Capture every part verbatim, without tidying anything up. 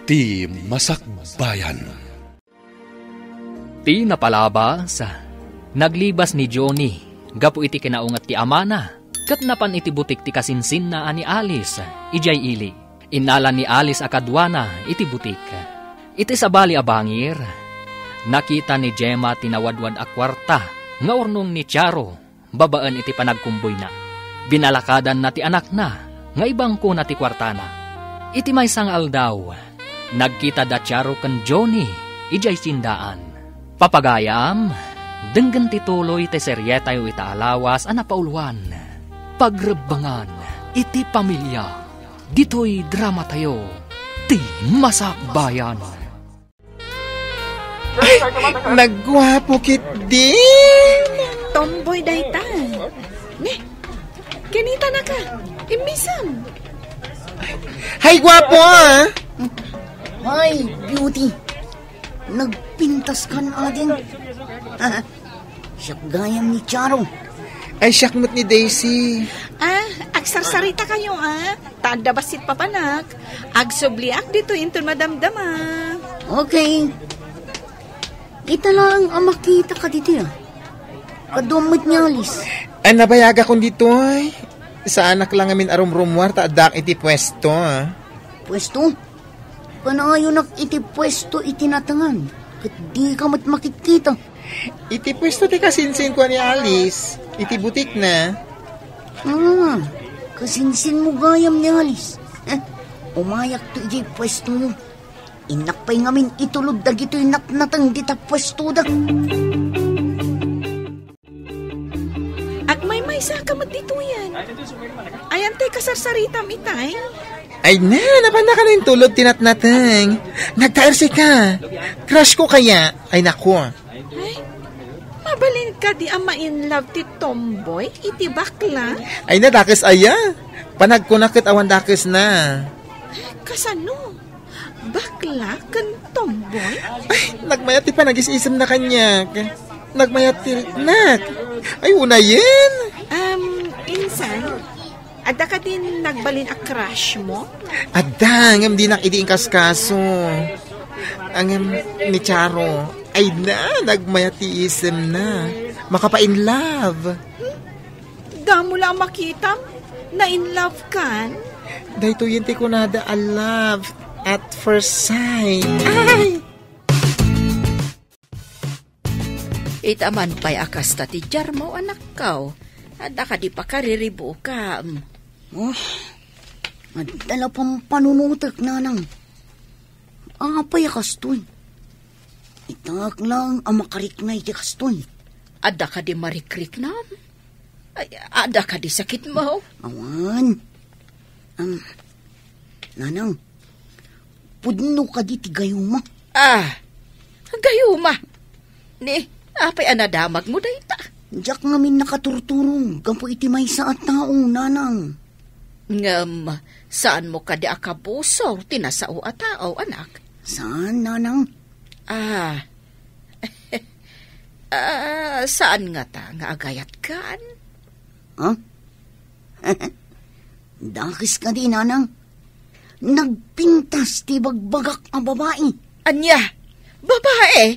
Ti Masakbayan. Ti napalabas, naglibas ni Johnny gapu iti kinaunget ti amana, ket napan iti butik ti kasinsinna a ni Alice idiay ili. Innala ni Alice a kaduana iti butik. Iti sabali a bangir, nakita ni Gemma ti nawadwad a kuarta nga urnong ni Charo babaen iti panagkumboyna. Binalakadanna ti anakna nga ibangkona ti kuartana. Iti maysa nga aldaw, nagkita da Charo ken Johnny idiay tindaan. Papagayam, denggen ti tuloy ti serietayo ita a lawas a napauluan, Pagrebbengan iti Pamilia. Ditoy dramatayo, Ti Masakbayan. Ay, nagguapo ketdin. Tomboy dayta. Ne, kinita na ka. Immisem. Hay, guapo, ah. Hay, beauty. Nagpintas kan adin. Siak gayam ni Charo. Ay, siak met ni Daisy. Ah, agsarsarita kayo, ah. Ta adda bassit papanak. Agsubliak ditoy inton madamdama. Okay. Ita laeng a makita ka ditoy, ah. Kaduam met ni Alice. Ay, nabayagakon ditoy. Saanak lang amin a rumrumuar ta addaak iti puesto, ah. Puesto? Kanayonak iti puesto iti natengan, ket dika met makitkita. Iti puesto ti kasinsinko a ni Alice, iti butikna. Ah, kasinsinmo gayam ni Alice. Eh, umayakto idiay puestomo. Innak pay ngamin itulod dagitoy natnateng dita puestoda. Agmaymaysa ka met ditoyen. Ayan tay kasarsaritam itay? Ay na, napannaka no intulod ti natnateng. Nagtaersi ka. Crush ko kaya. Ay, naku. Ay, mabalin kadi a ma-in love ti tomboy iti bakla? Ay na, dakes aya. Panagkuna ket awan dakesna. Kasano? Bakla ken tomboy? Ay, nagmayat ti panagis-isemna kaniak. Nagmayat ti riknak. Ay, unayen. Um, insan, adda kadin nagbalin a crush mo? Adda, ngem dinak idi inkaskaso. Ngem ni Charo, ay na, nagmayat ti isemna. Makapa-in love. Damo la a makitam, na-in love kan? Daytoyen ti kunada a love at first sight. Ay! Ita man pay a kasta ti diarmo, anakko. Adda kadi pakariribukam? Oh, adda la pampanunotek, nanang. Apay a kastoy? Itaak laeng a makarikna iti kastoy. Adda kadi marikriknam? Ay, adda kadi sakitmo? Awan. Am, nanang, pudno kadi ti gayuma? Ah, gayuma? Ni, apay a nadamagmo dayta? Diak ngamin nakaturturong gapu iti maysa a tao, nanang. Ngem, saanmo kadi a kabusor ti nasao a tao, anak? Saan, nanang. Ah. Ah, saan ngata nga agayatkan? Ha? Dakes kadi, nanang. Nagpintas ti bagbagak a babai. Ania? Babai?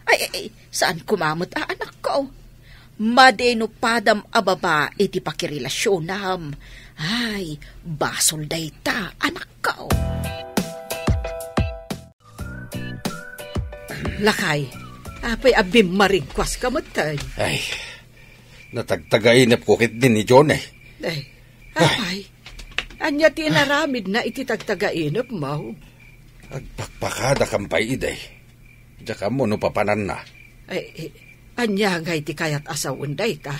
Ay, ay, ay, saan kumamet a, anakko? Madi no padam a babai ti pakirelasionam. Ay, basol dayta, anakko. Lakay, apay a bimmaringkuas ka metten? Ay, natagtagainepko ketdin ni Johnny. Ay, apay, ania ti inaramidna iti tagtagainepmo? Agpakpakada kan pay idi. Diak ammo no papananna. Ay, eh, ania ngay ti kayat a sawen dayta?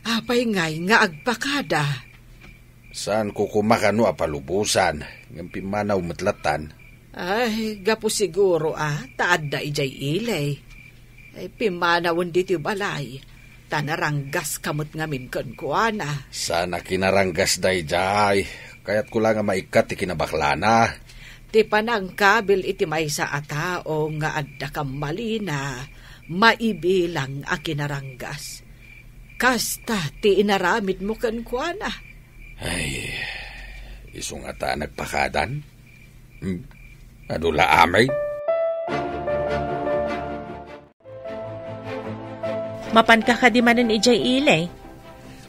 Apay ngay nga agpakada? Saanko koma kano a palubosan, ngem pimmanaw met lattan. Ay, gapu siguro a, ta adda idiay ili. Ay, pimmanawen ditoy balay, ta naranggas ka met ngamin kenkuana. Saan a kinaranggas daydiay, kayatko la nga maikkat ti kinabaklana. Ti panangkabil iti maysa a tao nga adda kammalina, maibilang a kinaranggas. Kasta ti inaramidmo kenkuana. Ay, isu ngata a nagpakadan? Hmm. Adu la amin. Mapanka kadi manen idiay ili?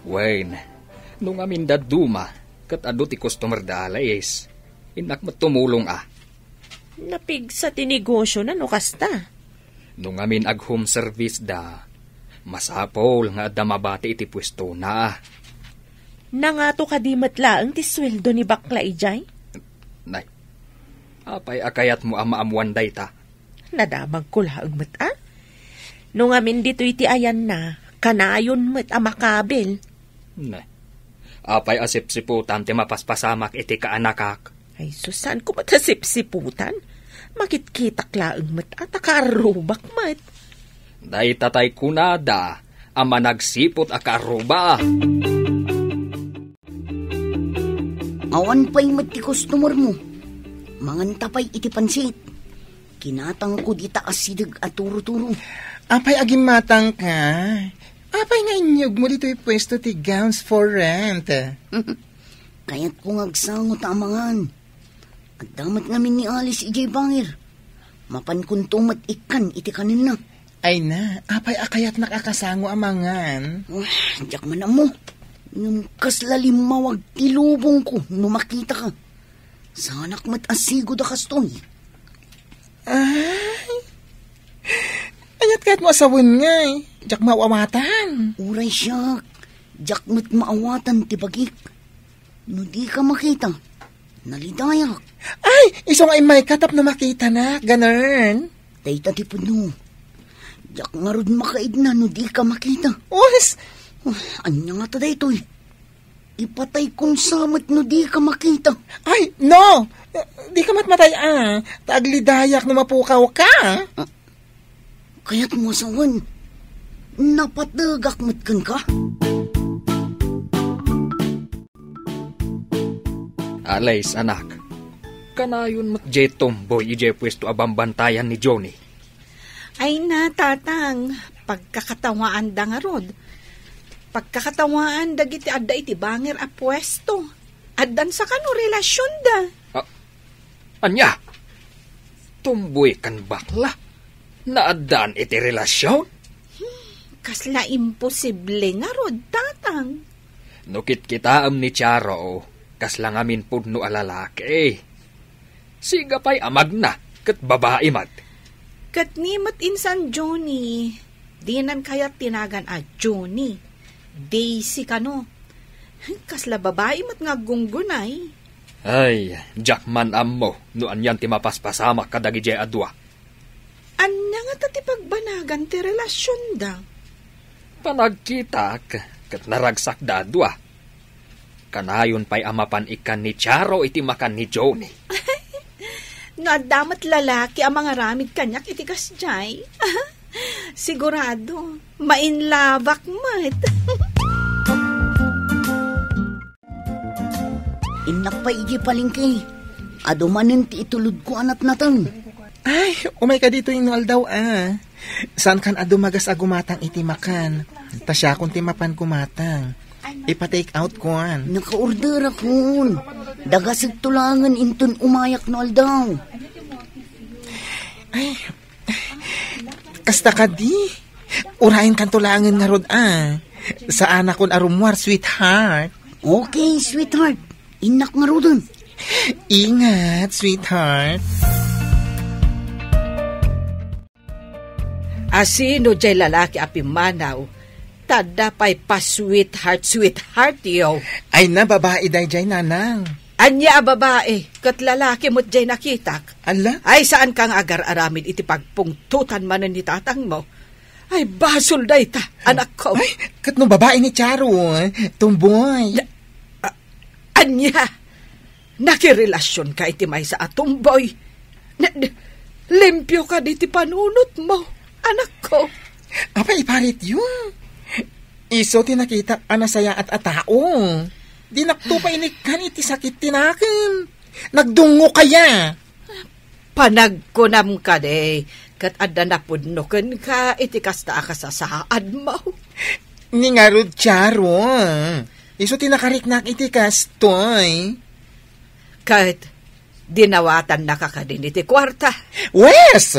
Wen, no ngamin dadduma, ket adu ti customer da alis. Innak met tumulong a. Napigsa ti negosyo na no kasta. No ngamin ag-home service da, masapul nga adda mabati iti puesto na. Nangato kadi met laeng ti sueldo ni bakla idiay? Nay, apay a kayatmo a maammuan dayta? Nadamagko laeng met a. No ngamin ditoy ti ayanna, kanayon met a makabil. Ne. Apay a sipsiputan ti mapaspasamak iti kaanakak? Ay, sus, saanko met a sipsiputan? Makitkitak laeng met a ta kaarrubak met. Dayta tay kunada a managsiput a kaarruba. Awan pay met ti customer mo. Manganta pay iti pansit. Kinatangko dita asideg a turo-turo. Apay a gimmatangka? Apay nga inyugmo ditoy puesto ti gowns for rent? Kayatko nga agsango ta amangan. Adda met ngamin ni Alice idiay bangir. Mapankonto met ikkan iti kanenna. Ay na, apay a kayatnak a kasango amangan? Ah, diak man ammo. Ngem kasla limmawag ti lubongko no makitaka. Saanak met a sigud a kastoy. Ay, aniat kayatmo a sawen ngay? Diak maawatan. Uray siak, diak met maawatan ti bagik. No dika makita, nalidayak. Ay, isu nga immayka tapno makitanak, ganern. Dayta ti pudno. Diak ngarud makaidna no dika makita. Uwas! Ah, ania ngata daytoy? Ipataykon sa met no dika makita. Ay, no! Dika met matay a. Ta aglidayak no mapukawka. Ah, kayatmo a sawen, napategak met kenka? Alice, anak. Kanayon met diay tomboy idiay puesto a bambantayan ni Johnny. Ay na, Tatang, pagkakatawaanda ngarud. Pagkakatawaan dagiti adda iti bangir a puesto. Addan sa kano relasionda. Ah, ania? Tomboy ken bakla? Naaddaan iti relasion? Hmm, kasla imposible ngarud, Tatang. No kitkitaem ni Charo, kasla ngamin pudno a lalaki. Siga pay a magna, ket babai met. Ket ni met insan Johnny, dinan kayat ti nagan a Johnny. Daisy kano. Kasla babai met nga aggunggunay. Ay, diak man ammo no anian ti mapaspasamak kadagidiay a dua. Ania ngata ti pagbanagan ti relasionda? Panagkitak ket naragsakda a dua. Kanayon pay a mapan ikkan ni Charo iti makan ni Johnny. No adda met lalaki a mangaramid kaniak iti kasdiay, sigurado, mainlabak met. Innak pay idiay palengke. Adu manen ti itulodko a natnateng. Ay, umayka ditoy no aldaw a. Saankan a dumagas a gumatang iti makan? Ta siakon ti mapan gumatang. Ipa-take out kuan. Nakaorderakon. Dagasek to laengen inton umayak no aldaw. Ay, kasta kadi? Urayenkanto laengen ngarud a. Saanakon a rummuar, sweetheart. Okay, sweetheart. Innak ngaruden. Ingat, sweetheart. Asino jay lalaki a pimmanaw? Ta adda pay pa-sweetheart, sweetheart, yo. Ay na, babai dayjay, nanang. Ania a babai? Ket lalaki met jay nakitak. Ala? Ay, saanka nga agar-aramid iti pagpungtotan manen ni tatangmo. Ay, basol dayta, anakko. Ay, ket no babai ni Charo, tomboy. Na-, a-, ania? Nakirelasionka iti maysa a tomboy? Na-, limpio kadi ti panunotmo, anakko. Apay iparityo? Isu ti nakitak a nasayaat a tao. Dinakto pay inikkan iti sakit ti nakem. Nagdungngo kaya? Panagkunam kadi, ket adda napudno kenka iti kasta a kasasaadmo. Ni ngarud, Charo, isu ti nakariknak iti kastoy. Ket Dinawatannaka kadin iti kuarta. Wes!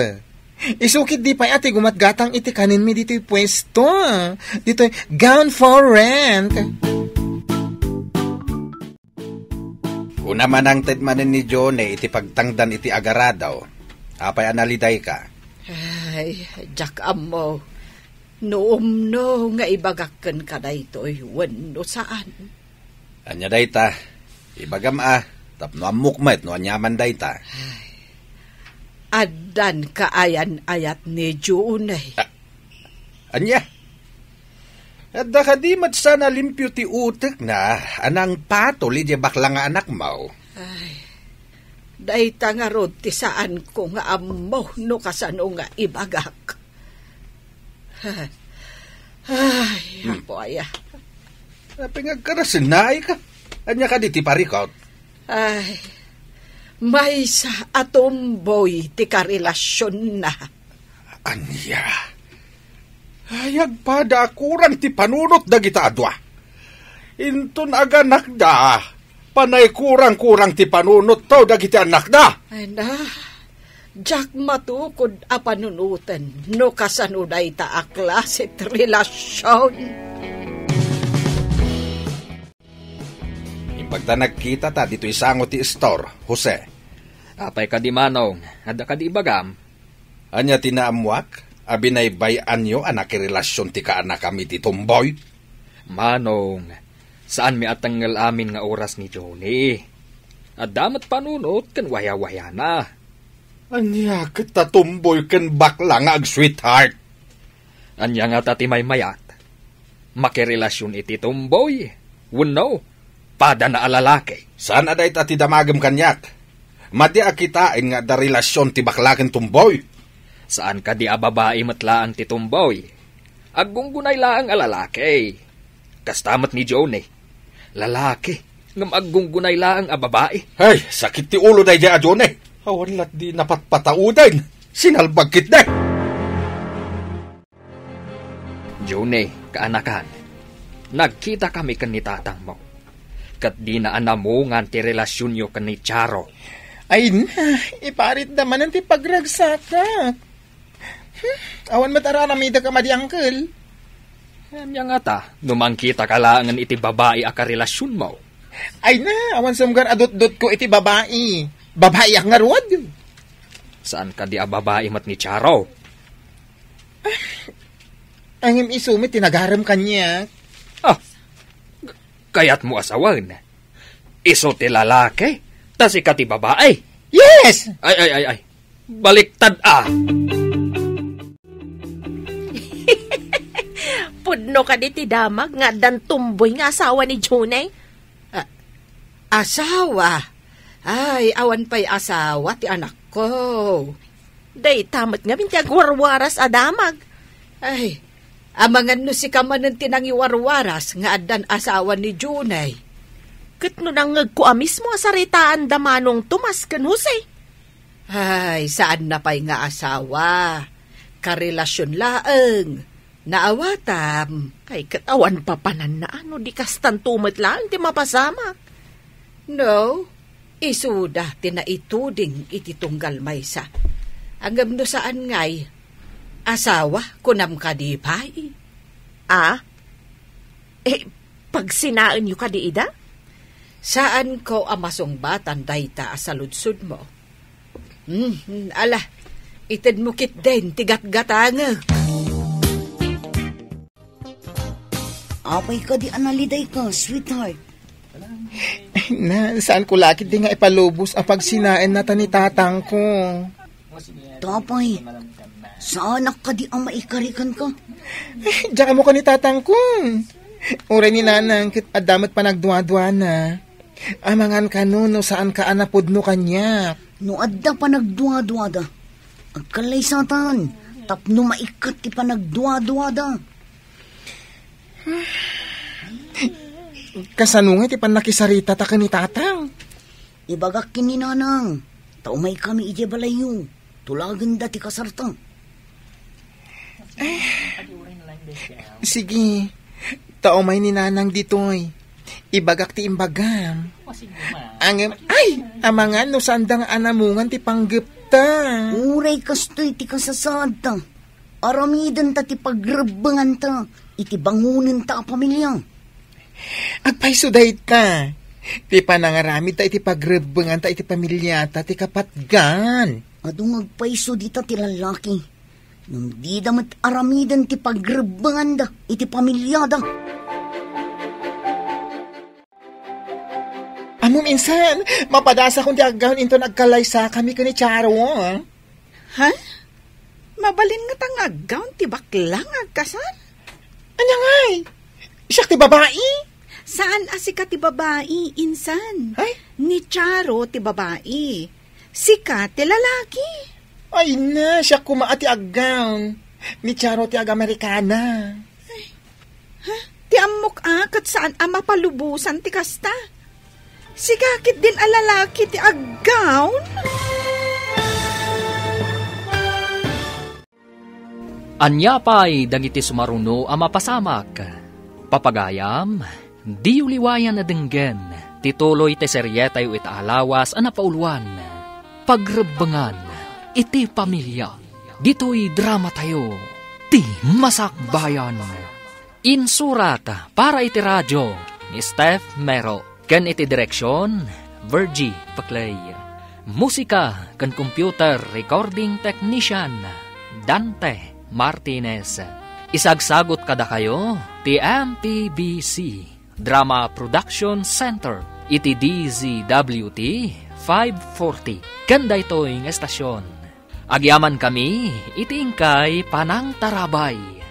Isu ketdi pay a ti gumatgatang iti kaninmi ditoy puesto. Ditoy gown for rent. Kuna manangted manen ni Johnny iti pagtangdan iti agarado. Apay a nalidayka? Ay, diak ammo no umno nga ibagak kenka daytoy wenno saan. Ania dayta? Ibagam a, tapno ammok met no aniaman dayta. Ay, addan kaayan-ayat ni Johnny. Ah, ania? Adda kadi met saan a limpio ti utekna a nangpatol idiay bakla nga anakmo? Ay, dayta ngarud ti saanko nga ammo no kasano nga ibagak. Ay, Hmm. Apo aya. Apay nga agkarasennaayka? Ania kadi ti parikot? Ay, maysa a tomboy ti karelasionna. Ania? Ay, agpada a kurang ti panunot dagita a dua. Inton aganakda, panay kurang-kurang ti panunotto dagiti annakda. Ay na, diak matukod a panunoten no kasano dayta a klase ti relasion. Imbag ta nagkitata ditoy sango ti istor, Jose. Apay kadi, Manong? Adda kadi ibagam? Ania ti naammuak a binaybay-anyo a nakirelasion ti kaanakam iti tomboy? Manong, saanmi a tengngel amin nga oras ni Johnny. Adda met panunot ken wayawayana. Ania ket ta tomboy ken bakla nga ag-sweetheart? Ania ngata ti maymayat? Makirelasion iti tomboy wenno padana a lalaki? Saan a dayta ti damagem kaniak? Madi a kitaen nga adda relasion ti bakla ken tomboy. Saan kadi a babai met laeng ti tomboy? Aggunggunay laeng a lalaki. Kasta met ni Johnny. Lalaki, ngem aggunggunay laeng a babai. Ay, sakit ti ulo daydiay a Johnny. Awan latdi napatpatauden. Sinalbag ketdi. Johnny, kaanakan, nagkitakami ken ni tatangmo. Ket dina a namungan ti relasionyo ken ni Charo. Ay na, iparitda manen ti pagragsakak. Hmm, awan met aramidek a madi, uncle. Ania ngata, no mangkitaka laengen iti babai a karelasionmo? Ay na, awan sumgar a dutdotko iti babai. Babaiak ngarud. Saan kadi a babai met ni Charo? Ngem isu met ti nagarem kaniak. Ah, kayatmo a sawen? Isu ti lalaki, ta sika ti babai. Yes! Ay, ay, ay, ay. Baliktad a. Pudno kadi ti damag nga addan tomboy nga asawa ni Johnny? Ah, asawa? Ay, awan pay asawa ti anakko. Dayta met ngamin ti agwarwaras a damag. Ay, amangan no sika manen ti nangiwarwaras nga addan asawa ni Johnny. Ket no nangngegko a mismo a saritaanda Manong Tomas ken Jose. Ay, saanna pay nga asawa. Karelasion laeng. Naawatam. Ay, ket awan papananna no di kastanto met laeng ti mapasamak. No, isuda ti naituding iti tunggal maysa. Ngem no saan ngay, asawa, kunam kadi pay? Ah? Eh, pagsinaenyo kadi ida? Saanko a masungbatan dayta a saludsodmo. Hmm, ala, itedmo ketdin ti gatgatangek. Apay kadi a nalidayka, sweetheart? Na, saanko la ketdi nga ipalubos a pagsinaenna ta ni tatangko. Tapay, saanak kadi a maikari kenka? Diak ammo ken ni tatangko. Uray ni nanang ket adda met panagduaduana. Amangan kano no saanka a napudno kaniak. No adda panagduaduada, agkallaysatan tapno maikkat ti panagduaduada. Kasano nga ti pannakisaritata ken ni tatang? Ibagak ken ni nanang, ta umaykami idiay balayyo. Tulagenda ti kasarta. Sige, ta umay ni nanang ditoy. Ibagak ti imbagam. Ngem, ay, amangan no saanda nga anamungan ti panggepta. Uray kastoy ti kasasaadta. Aramidenta ti pagrebbenganta iti bangonenta a pamilia. Agpayso dayta. Ti panangaramidta iti pagrebbenganta iti pamiliata ti kapatgan. Adu nga agpayso dita ti lallaki. Ngem dida met aramiden ti pagrebbenganda iti pamiliada. Ammom, insan, mapadasakon ti aggaon inton agkalaysakami ken ni Charo, ah. Ha? Mabalin ngata nga aggaon ti bakla nga agkasar? Ania ngay? Siak ti babai? Saan a sika ti babai, insan. Ay? Ni Charo ti babai. Sika ti lalaki. Ay na, siak koma a ti aggaon. Ni Charo ti agamerikana. Ha? Ti ammok a, ket saan a mapalubosan ti kasta. Sika ketdin a lalaki ti aggaon? Ania pay dagiti sumaruno a mapasamak? Papagayam, diyo liwayan a denggen ti tuloy ti serietayo ita a lawas a napauluan, Pagrebbengan iti Pamilia. Ditoy dramatayo, Ti Masakbayan. Insurat para iti radio ni Steph Mero ken iti direksion, Virgie Paclay. Musika ken computer recording technician, Dante Martinez. Isagsagut kadakayo ti M P B C Drama Production Center iti D Z W T five forty ken daytoy nga estasion. Agyamankami iti inkay panangtarabay.